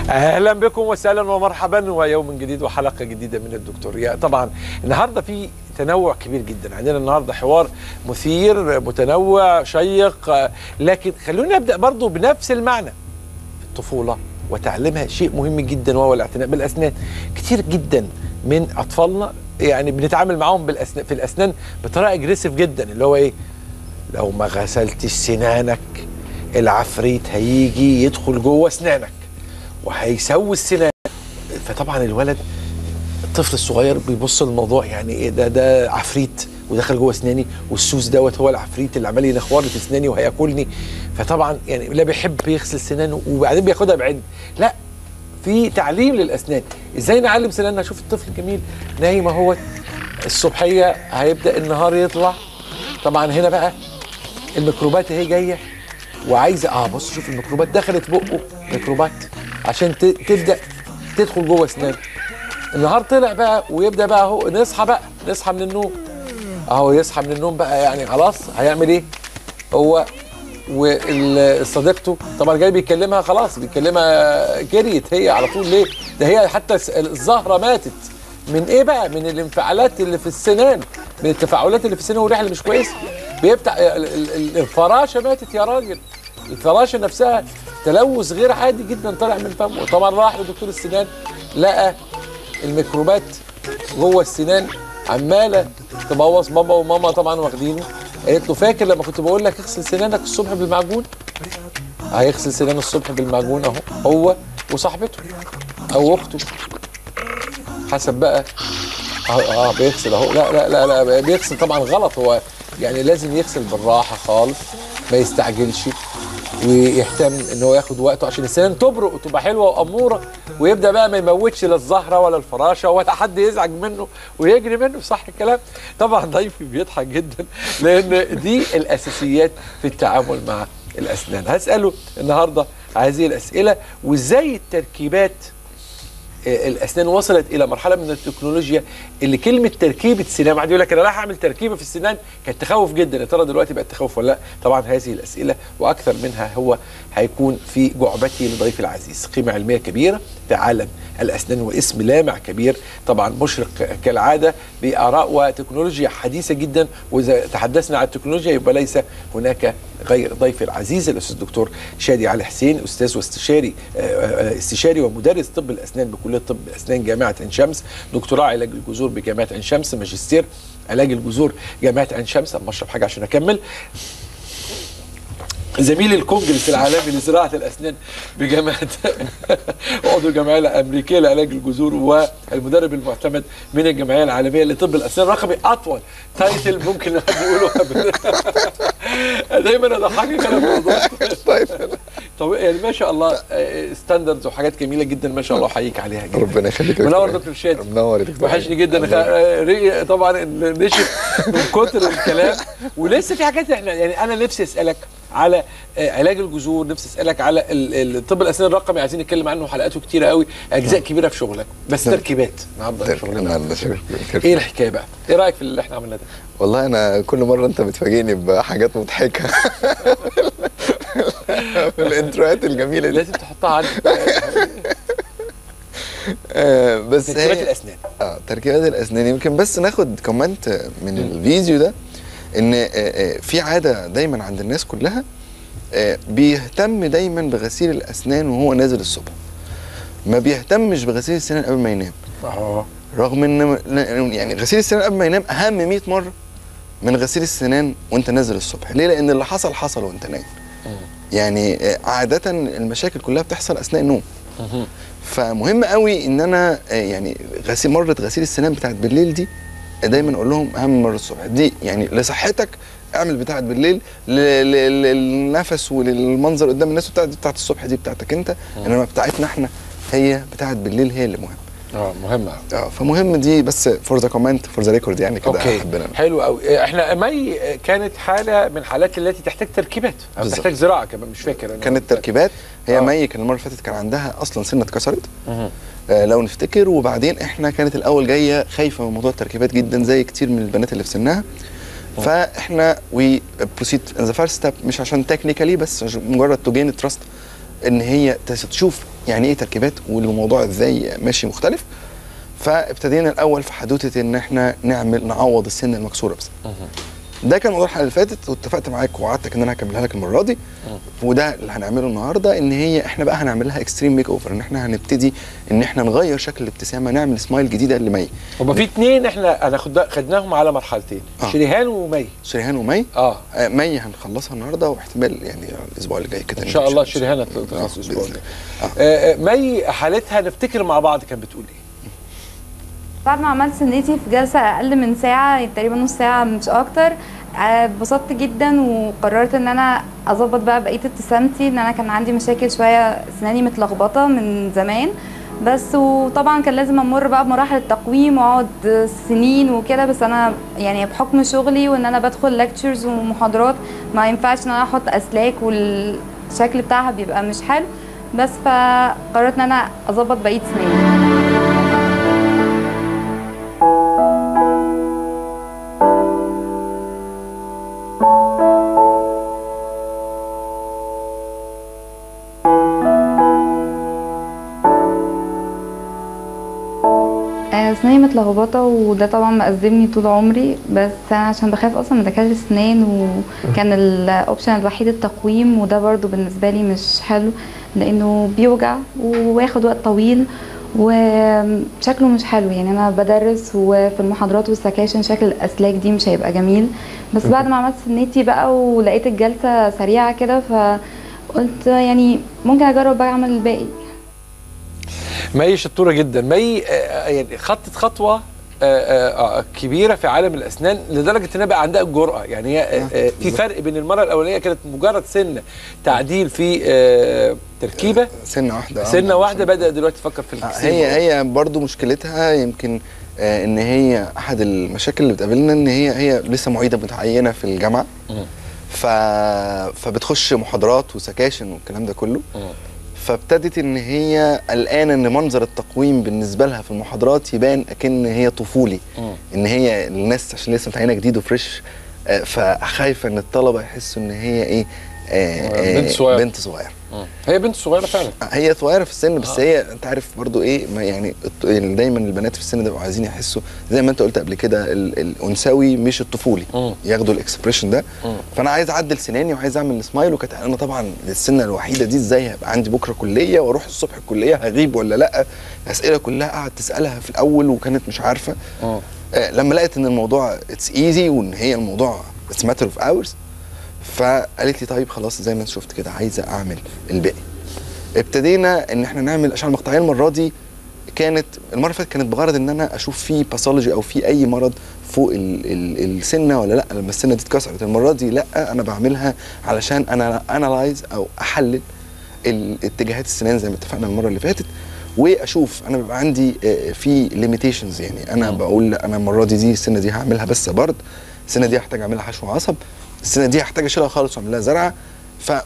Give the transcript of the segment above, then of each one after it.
اهلا بكم وسهلا ومرحبا ويوم جديد وحلقه جديدة من الدكتور. يا طبعا النهارده في تنوع كبير جدا، عندنا النهارده حوار مثير متنوع شيق، لكن خلونا نبدا برضو بنفس المعنى. الطفولة وتعليمها شيء مهم جدا، وهو الاعتناء بالاسنان. كتير جدا من اطفالنا يعني بنتعامل معاهم بالاسنان في الاسنان بطريقة aggressive جدا، اللي هو ايه؟ لو ما غسلتش سنانك العفريت هيجي يدخل جوه اسنانك وهيسوي السنان. فطبعا الولد الطفل الصغير بيبص للموضوع يعني ايه ده؟ ده عفريت ودخل جوه اسناني، والسوس دوت هو العفريت اللي عمال ينخور لي في اسناني وهياكلني. فطبعا يعني لا بيحب يغسل سنانه وبعدين بياخدها بعند. لا، في تعليم للاسنان، ازاي نعلم سناننا. شوف الطفل الجميل نايم اهوت، الصبحية هيبدا النهار يطلع. طبعا هنا بقى الميكروبات اهي جاية وعايزه، بص شوف الميكروبات دخلت بقه، ميكروبات عشان تبدا تدخل جوه اسنانه. النهار طلع بقى ويبدا بقى اهو نصحى بقى، نصحى من النوم اهو، يصحى من النوم بقى يعني خلاص هيعمل ايه هو وصديقته؟ طبعا جاي بيكلمها، خلاص بيكلمها جريت هي على طول. ليه؟ ده هي حتى الزهرة ماتت من ايه بقى؟ من الانفعالات اللي في السنان، من التفاعلات اللي في السنان والريحه اللي مش كويسة. بيفتح الفراشة ماتت يا راجل، الفراشة نفسها تلوث غير عادي جدا طالع من فمه. طبعا راح لدكتور السنان لقى الميكروبات جوه السنان عماله تبوظ. بابا وماما طبعا واخدينه، قالت له فاكر لما كنت بقول لك اغسل سنانك الصبح بالمعجون؟ هيغسل سنانه الصبح بالمعجون اهو، هو وصاحبته او اخته حسب بقى. بيغسل اهو. لا لا لا لا، بيغسل طبعا غلط، هو يعني لازم يغسل بالراحة خالص، ما يستعجلش ويهتم ان هو ياخد وقته عشان السنان تبرق وتبقى حلوة واموره، ويبدا بقى ما يموتش لا الزهرة ولا الفراشة ولا حد يزعج منه ويجري منه. صح الكلام؟ طبعا ضيفي بيضحك جدا لان دي الاساسيات في التعامل مع الاسنان. هساله النهارده هذه الاسئلة، وازاي التركيبات الاسنان وصلت الى مرحلة من التكنولوجيا اللي كلمة تركيبه سنان، حد يقول لك انا رايح اعمل تركيبه في السنان، كانت تخوف جدا. يا ترى دلوقتي بقت تخوف ولا لا؟ طبعا هذه الاسئلة واكثر منها هو هيكون في جعبتي لضيفي العزيز، قيمة علمية كبيرة في عالم الاسنان واسم لامع كبير، طبعا مشرق كالعادة باراء وتكنولوجيا حديثه جدا. واذا تحدثنا عن التكنولوجيا يبقى ليس هناك غير ضيفي العزيز الاستاذ الدكتور شادي علي حسين، استاذ واستشاري استشاري ومدرس طب الاسنان بكلية طب اسنان جامعه عين شمس، دكتوراه علاج الجذور بجامعة عين شمس، ماجستير علاج الجذور جامعه عين شمس. اما اشرب حاجة عشان اكمل. زميل الكونجرس العالمي لزراعه الاسنان بجامعة وعضو الجمعية الامريكية لعلاج الجذور والمدرب المعتمد من الجمعية العالمية لطب الاسنان. رقمي اطول title ممكن حد يقوله. دايما اضحكك انا في الموضوع. طب يعني ما شاء الله standards وحاجات جميلة جدا ما شاء الله، احييك عليها جدا. ربنا يخليك. منور دكتور شادي. منور يا دكتور. وحشني جدا. طبعا نشف من كتر الكلام، ولسه في حاجات احنا يعني انا نفسي اسالك على علاج الجذور، نفسي اسالك على الطب الاسنان الرقمي، عايزين نتكلم عنه حلقاته كتيرة قوي، اجزاء كبيرة في شغلك، بس تركيبات النهارده شغلنا. ايه الحكاية بقى؟ ايه رايك في اللي احنا عملناه ده؟ والله انا كل مرة انت بتفاجئني بحاجات مضحكة في الانتروهات الجميلة دي لازم تحطها عندك. بس تركيبات الاسنان، تركيبات الاسنان يمكن بس ناخد comment من الفيديو ده، ان في عادة دايما عند الناس كلها بيهتم دايما بغسيل الاسنان وهو نازل الصبح، ما بيهتمش بغسيل السنان قبل ما ينام. رغم ان يعني غسيل السنان قبل ما ينام اهم 100 مرة من غسيل السنان وانت نازل الصبح. ليه؟ لان اللي حصل حصل وانت نايم. يعني عادة المشاكل كلها بتحصل اثناء النوم. فمهم قوي ان انا يعني غسيل مرة غسيل السنان بتاعت بالليل دي دايما اقول لهم اهم مرة الصبح دي، يعني لصحتك اعمل بتاعت بالليل، للنفس وللمنظر قدام الناس بتاعت الصبح دي بتاعتك انت، انما بتاعتنا احنا هي بتاعت بالليل هي اللي مهمة. مهمة. فمهم دي بس for the comment for the record يعني كده. okay حلو قوي. احنا مي كانت حاله من حالات التي تحتاج تركيبات او تحتاج زراعة كمان، مش فاكر انا. كانت تركيبات هي. مي كان المرة اللي فاتت كان عندها اصلا سنة اتكسرت لو نفتكر، وبعدين احنا كانت الاول جاية خايفة من موضوع التركيبات جدا زي كتير من البنات اللي في سنها. فاحنا we proceed in the first step، مش عشان technically بس عشان مجرد to gain trust ان هي تشوف يعني ايه تركيبات والموضوع ازاي ماشي مختلف. فابتدينا الاول في حدوتة ان احنا نعمل نعوض السن المكسورة بس. ده كان موضوع الحلقة اللي فاتت، واتفقت معاك ووعدتك ان انا هكملها لك المرة دي، وده اللي هنعمله النهارده. ان هي احنا بقى هنعملها extreme makeover، ان احنا هنبتدي ان احنا نغير شكل الابتسامة، نعمل smile جديدة لمي. هما في اثنين احنا خدناهم على مرحلتين، شريهان ومي. شريهان ومي. مي هنخلصها النهارده، واحتمال يعني الاسبوع اللي جاي كده ان شاء الله شريهان هتخلص الاسبوع الجاي. مي حالتها نفتكر مع بعض كانت بتقول ايه؟ بعد ما عملت سنتي في جلسه اقل من ساعة، تقريبا نص ساعة مش اكتر، اتبسطت جدا وقررت ان انا اظبط بقى بقية ابتسامتي، ان انا كان عندي مشاكل شوية، اسناني متلخبطه من زمان بس، وطبعا كان لازم امر بقى بمراحل التقويم واقعد سنين وكده، بس انا يعني بحكم شغلي وان انا بدخل lectures ومحاضرات ما ينفعش ان انا احط اسلاك والشكل بتاعها بيبقى مش حلو، بس فقررت ان انا اظبط بقية اسناني. اسناني متلخبطه وده طبعا مأزمني طول عمري، بس انا عشان بخاف اصلا من دكاترة الاسنان، وكان ال option الوحيد التقويم، وده برضو بالنسبة لي مش حلو لانه بيوجع وواخد وقت طويل وشكله مش حلو. يعني انا بدرس وفي المحاضرات والسكاشن شكل الاسلاك دي مش هيبقى جميل، بس بعد ما عملت سنتي بقى ولقيت الجلسة سريعة كده فقلت يعني ممكن اجرب بقى اعمل الباقي. مي شطوره جدا. مي يعني خطت خطوة كبيرة في عالم الاسنان لدرجة انها بقى عندها الجرأة. يعني هي في فرق بين المرة الاولانية كانت مجرد سنة تعديل في تركيبه، سنة واحدة، سنة واحدة، بدأ دلوقتي تفكر في الكسير. هي برضو مشكلتها يمكن ان هي احد المشاكل اللي بتقابلنا ان هي لسه معيده متعينة في الجامعة، فبتخش محاضرات وسكاشن والكلام ده كله، فابتدت ان هي قلقانة ان منظر التقويم بالنسبة لها في المحاضرات يبان اكن هي طفولي، ان هي الناس عشان لسه متعينة جديد و fresh، فخايفه ان الطلبة يحسوا ان هي ايه، بنت صغيرة. بنت صغيرة. هي بنت صغيرة فعلا، هي صغيرة في السن، بس هي انت عارف برضو ايه، يعني دايما البنات في السن ده بيبقوا عايزين يحسوا زي ما انت قلت قبل كده الانثوي مش الطفولي، ياخدوا ال expression ده. فانا عايز اعدل سناني وعايز اعمل smile، وكانت انا طبعا السنة الوحيدة دي ازاي هبقى عندي بكره كليه واروح الصبح الكلية، هغيب ولا لا؟ الاسئلة كلها قعدت تسالها في الاول وكانت مش عارفه. لما لقيت ان الموضوع it's easy وان هي الموضوع it's matter of hours، فقالت لي طيب خلاص زي ما انت شفت كده عايزه اعمل الباقي. ابتدينا ان احنا نعمل اشعه مقطعيه. المرة دي كانت، المرة اللي فاتت كانت بغرض ان انا اشوف في pathology او في اي مرض فوق السنة ولا لا لما السنة دي اتكسرت. المرة دي لا، انا بعملها علشان انا analyze او احلل الاتجاهات السنان زي ما اتفقنا المرة اللي فاتت، واشوف انا بيبقى عندي في limitations. يعني انا بقول انا المرة دي السنة دي هعملها بس برد، السنة دي هحتاج اعملها حشو عصب، السنة دي هحتاج اشيلها خالص واعمل لها زرعه.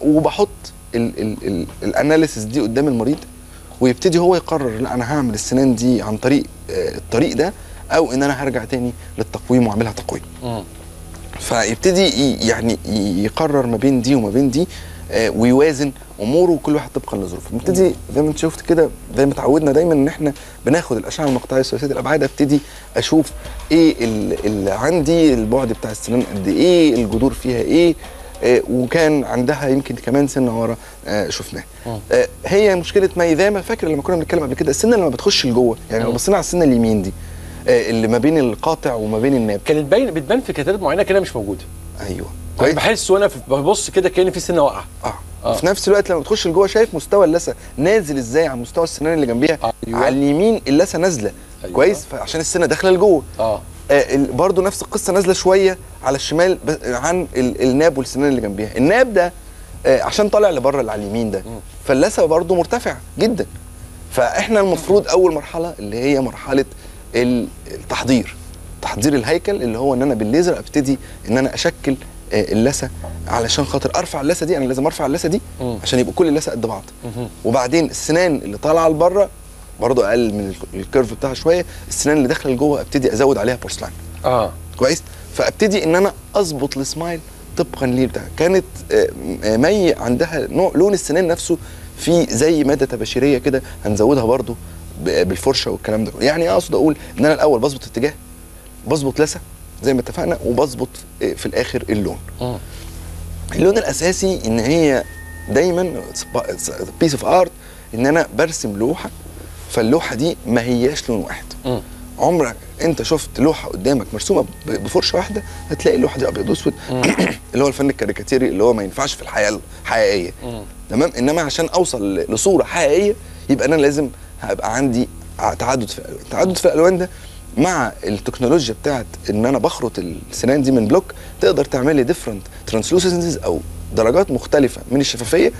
وبحط ال analysis دي قدام المريض، ويبتدي هو يقرر لا انا هعمل السنان دي عن طريق الطريق ده، او ان انا هرجع تاني للتقويم واعملها تقويم. فيبتدي يعني يقرر ما بين دي وما بين دي، ويوازن اموره وكل واحد طبقا لظروفه. نبتدي زي ما انت شفت كده، زي ما اتعودنا دايما ان احنا بناخد الاشعة المقطعيه ثلاثية الابعاد، ابتدي اشوف ايه اللي عندي، البعد بتاع السنان قد ايه، الجذور فيها ايه، وكان عندها يمكن كمان سنة ورا شفناها. هي مشكلة مي زي ما فاكر لما كنا بنتكلم قبل كده، السنة لما بتخش لجوه، يعني لو بصينا على السنة اليمين دي اللي ما بين القاطع وما بين الناب، كانت باين، بتبان في كتات معينة كده مش موجودة. ايوه كويس، بحس وانا ببص كده كأن في سنة واقعه. في نفس الوقت لما بتخش لجوه شايف مستوى اللثة نازل ازاي على مستوى السنان اللي جنبيها. أيوة. على اليمين اللثة نازله. أيوة. كويس، فعشان السنة داخله لجوه. برضه نفس القصة نازله شوية على الشمال عن الناب والسنان اللي جنبيها. الناب ده عشان طالع لبره اللي على اليمين ده، فاللثه برضه مرتفعة جدا. فاحنا المفروض اول مرحلة اللي هي مرحلة التحضير، تحضير الهيكل، اللي هو ان انا بالليزر ابتدي ان انا اشكل اللثة علشان خاطر ارفع اللثة دي. انا لازم ارفع اللثة دي عشان يبقوا كل اللثة قد بعض. وبعدين السنان اللي طالعه لبره برضه اقل من ال curve بتاعها شوية، السنان اللي داخله لجوه ابتدي ازود عليها بورسلان. كويس، فابتدي ان انا اظبط ال smile طبقا ليه بتاع. كانت مي عندها نوع لون السنان نفسه في زي مادة تباشيريه كده هنزودها برضو بالفرشه والكلام ده. يعني اقصد اقول ان انا الاول بظبط اتجاه، بظبط لثه زي ما اتفقنا، وبظبط في الاخر اللون. اللون الاساسي ان هي دايما piece of art، ان انا برسم لوحة، فاللوحه دي ما هياش لون واحد. عمرك انت شفت لوحة قدامك مرسومه بفرشه واحدة؟ هتلاقي اللوحة دي ابيض واسود اللي هو الفن الكاريكاتيري اللي هو ما ينفعش في الحياة الحقيقية. تمام. انما عشان اوصل لصورة حقيقية يبقى انا لازم هبقى عندي تعدد في الالوان. التعدد في الالوان ده مع التكنولوجيا بتاعت ان انا بخرط السنان دي من block، تقدر تعمل لي different translucencies او درجات مختلفة من الشفافية،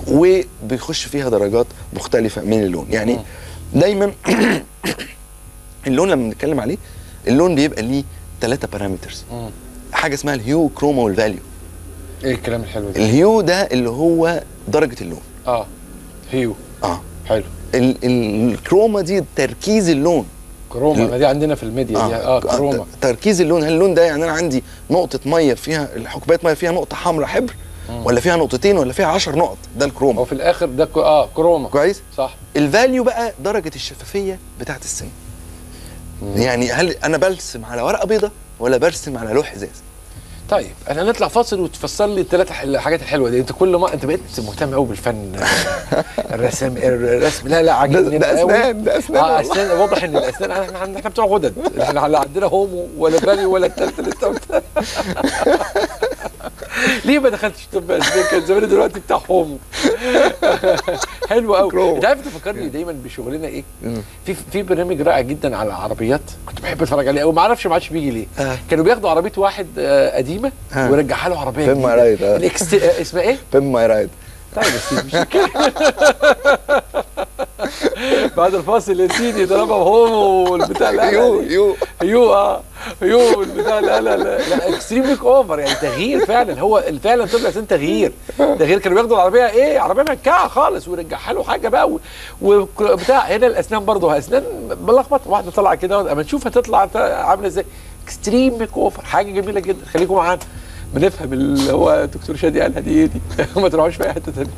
وبيخش فيها درجات مختلفة من اللون. يعني دايما اللون لما بنتكلم عليه، اللون بيبقى ليه 3 parameters. حاجة اسمها ال hue، chroma، وال value. ايه الكلام الحلو ده؟ ال hue ده اللي هو درجه اللون. hue. حلو. ال chroma دي تركيز اللون. chroma ما دي عندنا في الميديا دي. chroma تركيز اللون. هل اللون ده يعني انا عندي نقطة مية فيها كوباية مية فيها نقطة حمراء حبر، ولا فيها نقطتين، ولا فيها 10 نقط؟ ده ال chroma. هو في الاخر ده chroma. كويس، صح. ال value بقى درجه الشفافية بتاعت السن. يعني هل انا برسم على ورقة بيضاء ولا برسم على لوح ازاز؟ طيب انا هنطلع فاصل وتفسر لي الثلاث الحاجات الحلوة دي. انت كل ما انت بقيت مهتم قوي بالفن، الرسم. لا لا عاجبني ده اسنان، ده اسنان. اسنان. واضح ان الاسنان احنا بتوع غدد، احنا لا عندنا homo ولا value ولا الثالثة اللي انت قلتها. ليه ما دخلتش طب اسنان؟ كان زماني دلوقتي بتاع homo. حلو قوي. انت عارف تفكرني دايما بشغلنا ايه؟ في برنامج رائع جدا على العربيات كنت بحب اتفرج عليه قوي، ما اعرفش ما عادش بيجي ليه. كانوا بياخدوا عربية واحد قديمة ويرجعها له عربية Pimp My Ride. اسمها ايه؟ Pimp My Ride. طيب يا سيدي مش كده. بعد الفاصل يا سيدي طالما homo والبتاع. لا hue hue hue والبتاع. لا لا لا لا extreme makeover، يعني تغيير فعلا. هو فعلا طب الاسنان تغيير. كانوا بياخدوا العربية ايه؟ عربية مكعه خالص ويرجعها له حاجة بقى وبتاع. هنا الاسنان برضه اسنان ملخبطة، واحدة طالعه كده اما نشوفها تطلع عامله ازاي. extreme makeover، حاجة جميلة جدا. خليكم معانا بنفهم اللي هو الدكتور شادي قالها دي ايه دي. ما تروحوش في اي حتة ثانية.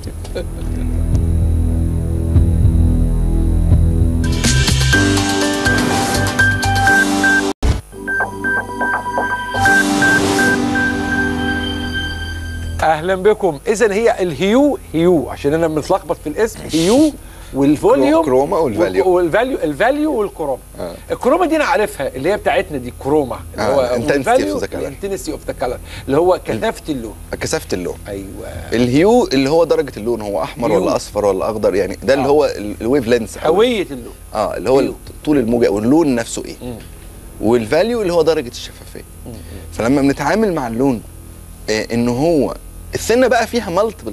اهلا بكم. اذا هي ال hue، hue عشان انا متلخبط في الاسم، hue وال volume، chroma وال value، وال value، ال value وال chroma. ال chroma دي انا عارفها اللي هي بتاعتنا دي، chroma اللي هو ال intensity of the color اللي هو كثافة اللون. كثافة اللون، ايوه. ال hue اللي هو درجه اللون، هو احمر ولا اصفر ولا اخضر، يعني ده اللي هو ال wave length، هوية اللون، اللي هو طول الموجه واللون نفسه ايه. وال value اللي هو درجه الشفافية. فلما بنتعامل مع اللون ان هو السنة بقى فيها multiple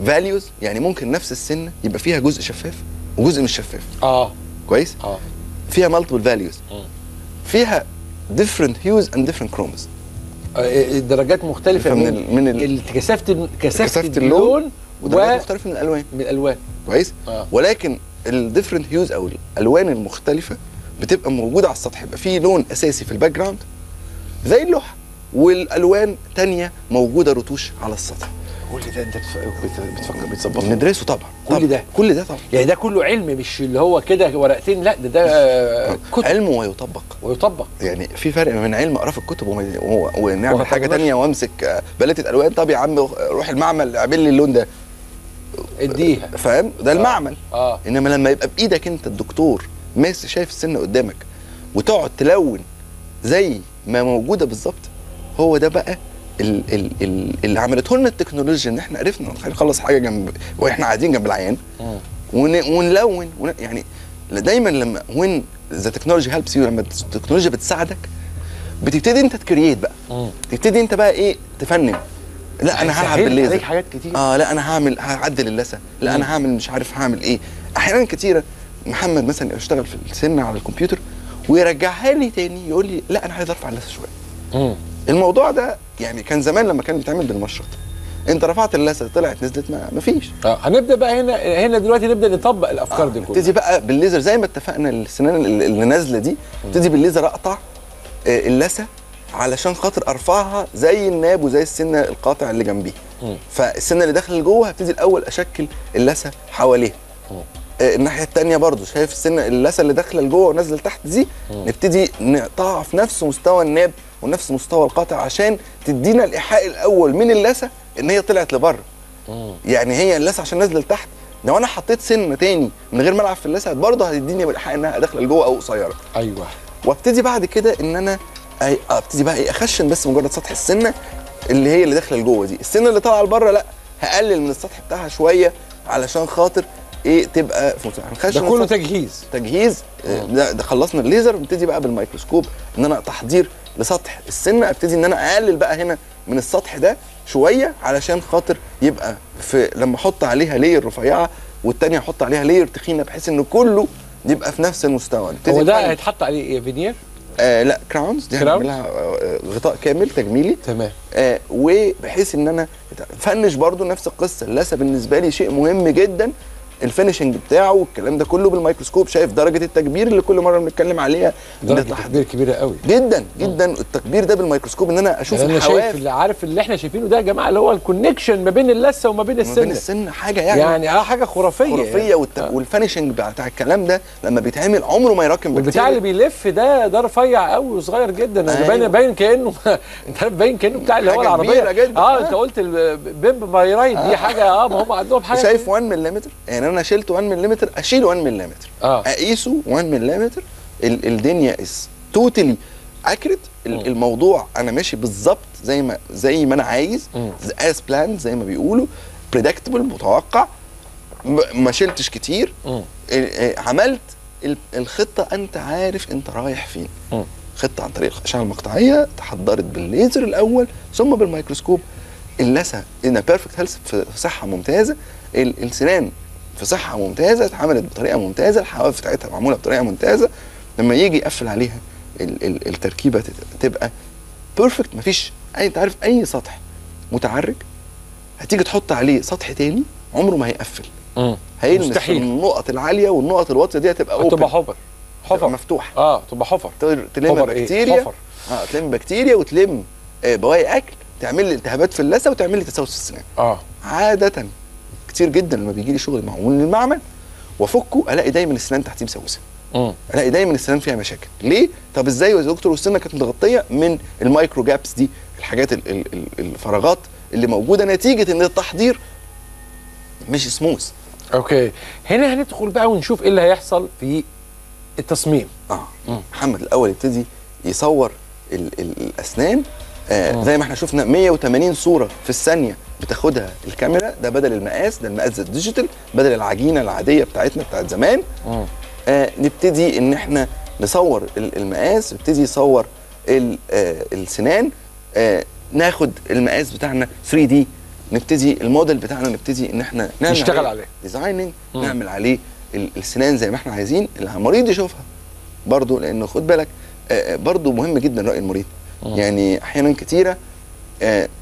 values، يعني ممكن نفس السنة يبقى فيها جزء شفاف وجزء مش شفاف. كويس؟ فيها multiple values، فيها different hues and different chromas، درجات مختلفة من كثافة اللون ودرجات مختلفة من الالوان، من الالوان. كويس؟ ولكن ال different hues او الالوان المختلفة بتبقى موجودة على السطح، يبقى في لون اساسي في ال background زي اللوحة، والالوان تانية موجودة رتوش على السطح. كل ده انت بتفكر بتظبطه؟ ندرسه طبعا. كل ده، كل ده طبعا. يعني ده كله علم، مش اللي هو كده ورقتين، لا ده كتب. علم ويطبق. ويطبق. يعني في فرق بين علم اقرا في الكتب ونعمل حاجة تانية وامسك بلاتة الوان. طب يا عم روح المعمل اعمل لي اللون ده، اديها، فاهم؟ ده المعمل. انما لما يبقى بايدك انت الدكتور ماسك شايف السنة قدامك وتقعد تلون زي ما موجودة بالظبط، هو ده بقى اللي عملته لنا التكنولوجيا، ان احنا عرفنا نخلص حاجة جنب واحنا قاعدين جنب العيان ونلون يعني دايما لما when the technology helps you، لما التكنولوجيا بتساعدك بتبتدي انت ت create بقى. تبتدي انت بقى ايه، تفنن. لا انا هلعب بالليزر، حاجات كتير. لا انا هعمل، هعدل اللثة، لا انا هعمل مش عارف هعمل ايه. احيانا كتيرة محمد مثلا يشتغل في السن على الكمبيوتر ويرجعها لي تاني يقول لي لا انا عايز ارفع اللثة شوية. الموضوع ده يعني كان زمان لما كان بيتعمل بالمشرط، انت رفعت اللثة طلعت نزلت، ما فيش. هنبدا بقى هنا دلوقتي نبدا نطبق الافكار دي كلها. نبتدي بقى بالليزر زي ما اتفقنا، السنان اللي نازله دي نبتدي بالليزر اقطع اللثة علشان خاطر ارفعها زي الناب وزي السنة القاطع اللي جنبيه. فالسنة اللي داخله لجوه هبتدي الاول اشكل اللثة حواليها. الناحية الثانية برضو شايف السنة اللثة اللي داخله لجوه ونازلة لتحت دي، نبتدي نقطعها في نفس مستوى الناب ونفس مستوى القاطع عشان تدينا الايحاء الاول من اللثة ان هي طلعت لبره. يعني هي اللثة عشان نازله لتحت، لو انا حطيت سنة تاني من غير ما العب في اللثة برضه هتديني الايحاء انها داخله لجوه او قصيرة. ايوه. وابتدي بعد كده ان انا ابتدي بقى اخشن بس مجرد سطح السنة اللي هي اللي داخله لجوه دي، السنة اللي طالعه لبره لا هقلل من السطح بتاعها شوية علشان خاطر ايه تبقى في ده كله تجهيز. تجهيز. ده خلصنا الليزر، بنبتدي بقى بالميكروسكوب ان انا تحضير لسطح السنة، ابتدي ان انا اقلل بقى هنا من السطح ده شوية علشان خاطر يبقى في لما احط عليها layer رفيعة والثانية احط عليها layer تخينة بحيث ان كله يبقى في نفس المستوى. هو ده هيتحط عليه ايه، فينير؟ لا crowns، دي هنعملها غطاء كامل تجميلي. تمام. وبحيث ان انا finish برضو نفس القصة، اللثة بالنسبة لي شيء مهم جدا، ال finishing بتاعه والكلام ده كله بالميكروسكوب، شايف درجه التكبير اللي كل مرة بنتكلم عليها، درجه التكبير كبيرة قوي جدا جدا. التكبير ده بالميكروسكوب ان انا اشوف يعني الحواف. انا شايف اللي عارف اللي احنا شايفينه ده يا جماعة اللي هو ال connection ما بين اللثة وما بين السنة، ما بين السنة حاجة يعني حاجة خرافية خرافية يعني. وال finishing بتاع الكلام ده لما بيتعمل عمره ما يراكم بكتير. والبتاع اللي بيلف ده رفيع قوي وصغير جدا. أيوة. باين كانه انت عارف باين كانه بتاع اللي هو العربية. انت قلت ال pimp my ride دي حاجة. ما هم عندهم حاجة. شايف 1 ملم، يعني انا شلت 1 ملم، اشيل 1 ملم، اقيسه 1 ملم، الدنيا is totally accurate. الموضوع انا ماشي بالظبط زي ما انا عايز، as planned زي ما بيقولوا، predictable متوقع، ما شلتش كتير. عملت الخطة، انت عارف انت رايح فين. خطه عن طريق الاشعة المقطعيه تحضرت بالليزر الاول ثم بالميكروسكوب. اللثة in perfect health، في صحة ممتازة، السنان في صحة ممتازة، اتعملت بطريقة ممتازة، الحواف بتاعتها معمولة بطريقة ممتازة. لما يجي يقفل عليها التركيبة تبقى perfect، مفيش اي، انت عارف اي سطح متعرج هتيجي تحط عليه سطح تاني عمره ما هيقفل. هيلمس النقط العالية والنقط الواطيه دي هتبقى open، تبقى حفر، حفر مفتوحة. تبقى حفر، تلم بكتيريا، تلم بكتيريا وتلم بواقي اكل، تعمل لي التهابات في اللثة وتعمل لي تسوس في السنان. عادة كتير جدا لما بيجي لي شغل معمول من المعمل وافكه الاقي دايما السنان تحتيه مسوسه. الاقي دايما السنان فيها مشاكل. ليه؟ طب ازاي يا دكتور والسنة كانت متغطيه من ال micro gaps دي، الحاجات الفراغات اللي موجودة نتيجة ان التحضير مش smooth. okay، هنا هندخل بقى ونشوف ايه اللي هيحصل في التصميم. محمد الاول يبتدي يصور الاسنان. زي ما احنا شفنا 180 صوره في الثانية بتاخدها الكاميرا، ده بدل المقاس، ده المقاس ال digital بدل العجينة العادية بتاعتنا بتاعت زمان. نبتدي ان احنا نصور المقاس، نبتدي نصور السنان، ناخد المقاس بتاعنا 3D، نبتدي الموديل بتاعنا، نبتدي ان احنا نعمل نشتغل عليه designing، نعمل عليه السنان زي ما احنا عايزين، المريض يشوفها برضو، لانه خد بالك برضو مهم جدا راي المريض. يعني احيانا كتيرة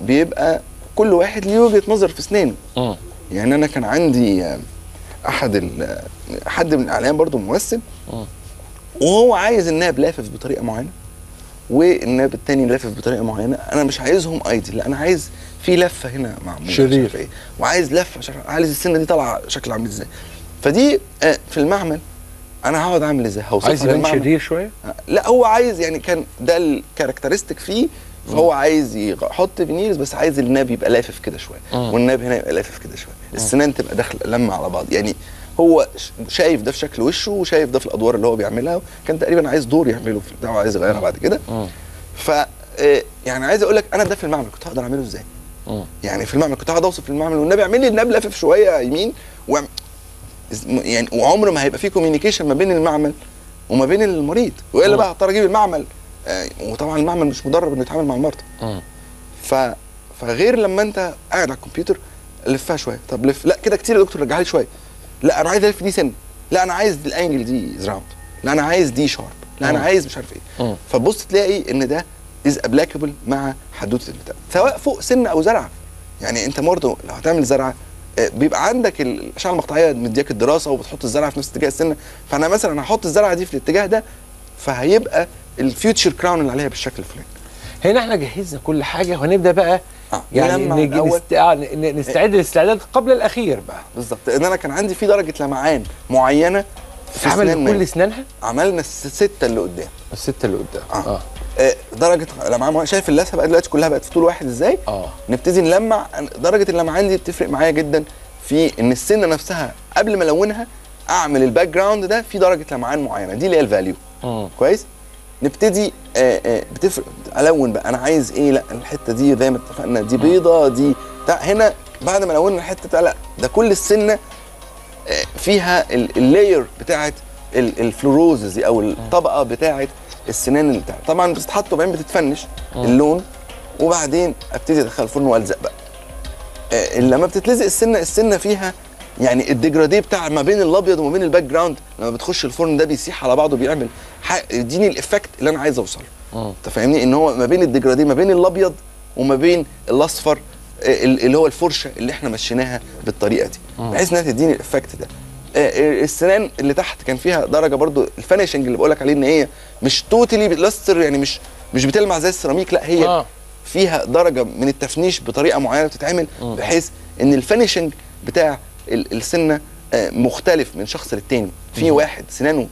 بيبقى كل واحد ليه وجهه نظر في اسنانه. يعني انا كان عندي حد من الاعلام برضو ممثل، وهو عايز الناب لافف بطريقة معينة والناب التاني لافف بطريقة معينة. انا مش عايزهم ايدي، لا انا عايز في لفه هنا معمولة شرير ايه، وعايز لفه مش عارف، عايز السنة دي طالعه شكل عامل ازاي. فدي في المعمل انا هقعد اعمل ازاي؟ هوصفها عايز يبان شرير شوية؟ لا هو عايز يعني كان ده ال characteristic فيه، فهو عايز يحط veneers بس عايز الناب يبقى لافف كده شوية، والناب هنا يبقى لافف كده شوية، السنان تبقى داخله لمه على بعض. يعني هو شايف ده في شكل وشه وشايف ده في الادوار اللي هو بيعملها، كان تقريبا عايز دور يعمله في بتاعه عايز يغيرها بعد كده. ف يعني عايز اقول لك انا ده في المعمل كنت هقدر اعمله ازاي؟ يعني في المعمل كنت هقعد اوصف في المعمل والنبي اعمل لي الناب لافف شوية يمين يعني، وعمر ما هيبقى في communication ما بين المعمل وما بين المريض، والا بقى هضطر اجيب المعمل، وطبعا المعمل مش مدرب انه يتعامل مع المرضى. فغير لما انت قاعد على الكمبيوتر لفها شوية، طب لف، لا كده كتير يا دكتور رجعها لي شوية، لا انا عايز الف دي سن، لا انا عايز ال angle دي round، لا انا عايز دي sharp، لا انا عايز مش عارف ايه. فتبص تلاقي ان ده is applicable مع حدوتة البتاع، سواء فوق سن او زرعه. يعني انت برضه لو هتعمل زرعه بيبقى عندك الاشعة المقطعيه مدياك الدراسة وبتحط الزرعه في نفس اتجاه السنة، فانا مثلا هحط الزرعه دي في الاتجاه ده، فهيبقى ال future crown اللي عليها بالشكل الفلاني. هنا احنا جهزنا كل حاجة وهنبدا بقى يعني نستعد للاستعداد قبل الاخير بقى. بالظبط، لان انا كان عندي في درجه لمعان معينة في عمل كل اسنانها؟ عملنا الستة اللي قدام. الستة اللي قدام. درجه لمعان معينة. شايف اللثة بقى دلوقتي كلها بقت في طول واحد ازاي؟ نبتدي نلمع. درجه اللمعان دي بتفرق معايا جدا في ان السنة نفسها قبل ما الونها اعمل ال background ده في درجه لمعان معينة، دي اللي هي ال value. كويس؟ نبتدي بتفرق الون بقى، انا عايز ايه؟ لا الحتة دي زي ما اتفقنا دي بيضة، دي هنا بعد ما لونا الحتة لا ده كل السنة فيها ال layer بتاعه ال fluorosis دي او الطبقة بتاعه السنان اللي بتاعه. طبعا بتتحط وبعدين بتتفنش اللون، وبعدين ابتدي ادخل الفرن والزق بقى. لما بتتلزق السنة، السنة فيها يعني ال dégradé بتاع ما بين الابيض وما بين ال background، لما بتخش الفرن ده بيسيح على بعضه، بيعمل يديني ال effect اللي انا عايز اوصله. انت فاهمني؟ ان هو ما بين ال dégradé ما بين الابيض وما بين الاصفر اللي هو الفرشة اللي احنا مشيناها بالطريقة دي، بحيث انها تديني ال effect ده. السنان اللي تحت كان فيها درجه برضو ال finishing اللي بقول لك عليه، ان هي مش totally luster، يعني مش بتلمع زي السيراميك، لا هي فيها درجه من التفنيش بطريقة معينة بتتعمل، بحيث ان ال finishing بتاع السنة مختلف من شخص للتاني. في واحد سنانه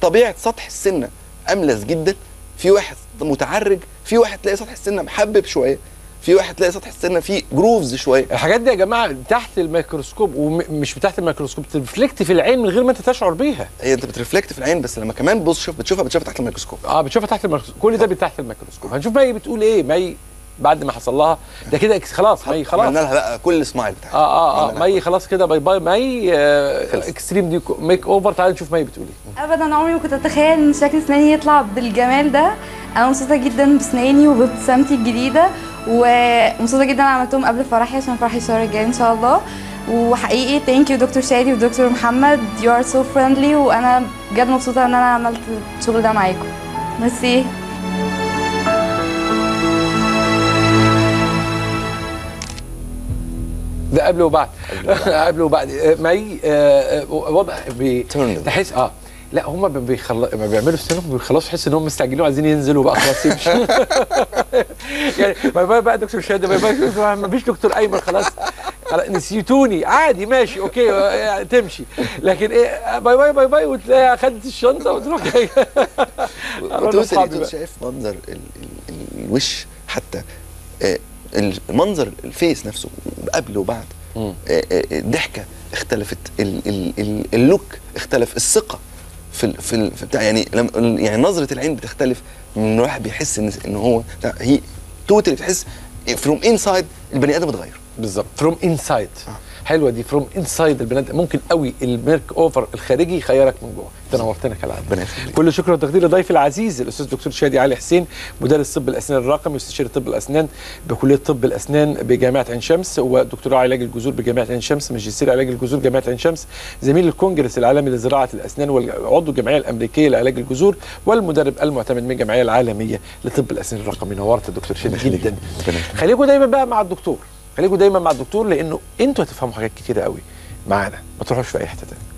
طبيعة سطح السنة املس جدا، في واحد متعرج، في واحد تلاقي سطح السنة محبب شوية، في واحد تلاقي سطح السنة فيه grooves شوية. الحاجات دي يا جماعة تحت الميكروسكوب، ومش تحت الميكروسكوب، بت reflect في العين من غير ما انت تشعر بيها. هي انت بت reflect في العين، بس لما كمان بص شوف بتشوفها تحت الميكروسكوب. بتشوفها تحت الميكروسكوب، كل ده تحت الميكروسكوب. هنشوف مي بتقول ايه. مي بعد ما حصل لها ده كده خلاص، مي خلاص عملنا لها بقى كل smile بتاعتها. مي خلاص كده bye bye مي، extreme دي makeover. تعالى نشوف مي بتقول ايه. ابدا عمري ما كنت اتخيل ان شكل اسناني يطلع بالجمال ده. انا مبسوطة جدا باسناني وبابتسامتي الجديدة، ومبسوطة جدا عملتهم قبل فرحي عشان فرحي الشهر الجاي ان شاء الله. وحقيقي thank you دكتور شادي ودكتور محمد، you are so friendly، وانا بجد مبسوطة ان انا عملت الشغل ده معاكم. ميرسي. ده قبل وبعد. قبل وبعد مي وضع تحس لا هم ما بيعملوا سنهم بيخلصوا، تحس ان هم مستعجلين وعايزين ينزلوا بقى خلاص يمشوا. يعني bye bye بقى دكتور شادي، bye bye، ما فيش دكتور ايمن، خلاص نسيتوني، عادي ماشي okay يعني تمشي، لكن ايه bye bye bye bye وتلاقي اخدت الشنطة وتروح جاي. شايف منظر الوش، حتى المنظر ال face نفسه قبل وبعد، الضحكة اختلفت، ال look اختلف، الثقة في في بتاع، يعني يعني نظره العين بتختلف، من الواحد بيحس ان هو هي totally بتحس from inside البني ادم اتغير. بالظبط، from inside. حلوة دي، from inside البني ادم ممكن قوي ال makeover الخارجي يخيرك من جوه. انت نورتنا كالعادة. كل شكر وتقدير لضيفي العزيز الاستاذ دكتور شادي علي حسين، مدرس طب الاسنان الرقمي واستشاري طب الاسنان بكلية طب الاسنان بجامعة عين شمس، ودكتوراه علاج الجذور بجامعة عين شمس، ماجستير علاج الجذور جامعه عين شمس، زميل الكونجرس العالمي لزراعه الاسنان، وعضو الجمعية الامريكية لعلاج الجذور، والمدرب المعتمد من الجمعية العالمية لطب الاسنان الرقمي. نورت الدكتور شادي جدا. خليكم دايما بقى مع الدكتور، خليكم دايما مع الدكتور، لانه انتوا هتفهموا حاجات كتيرة قوي معانا. ما تروحوش في اي حتة تانية.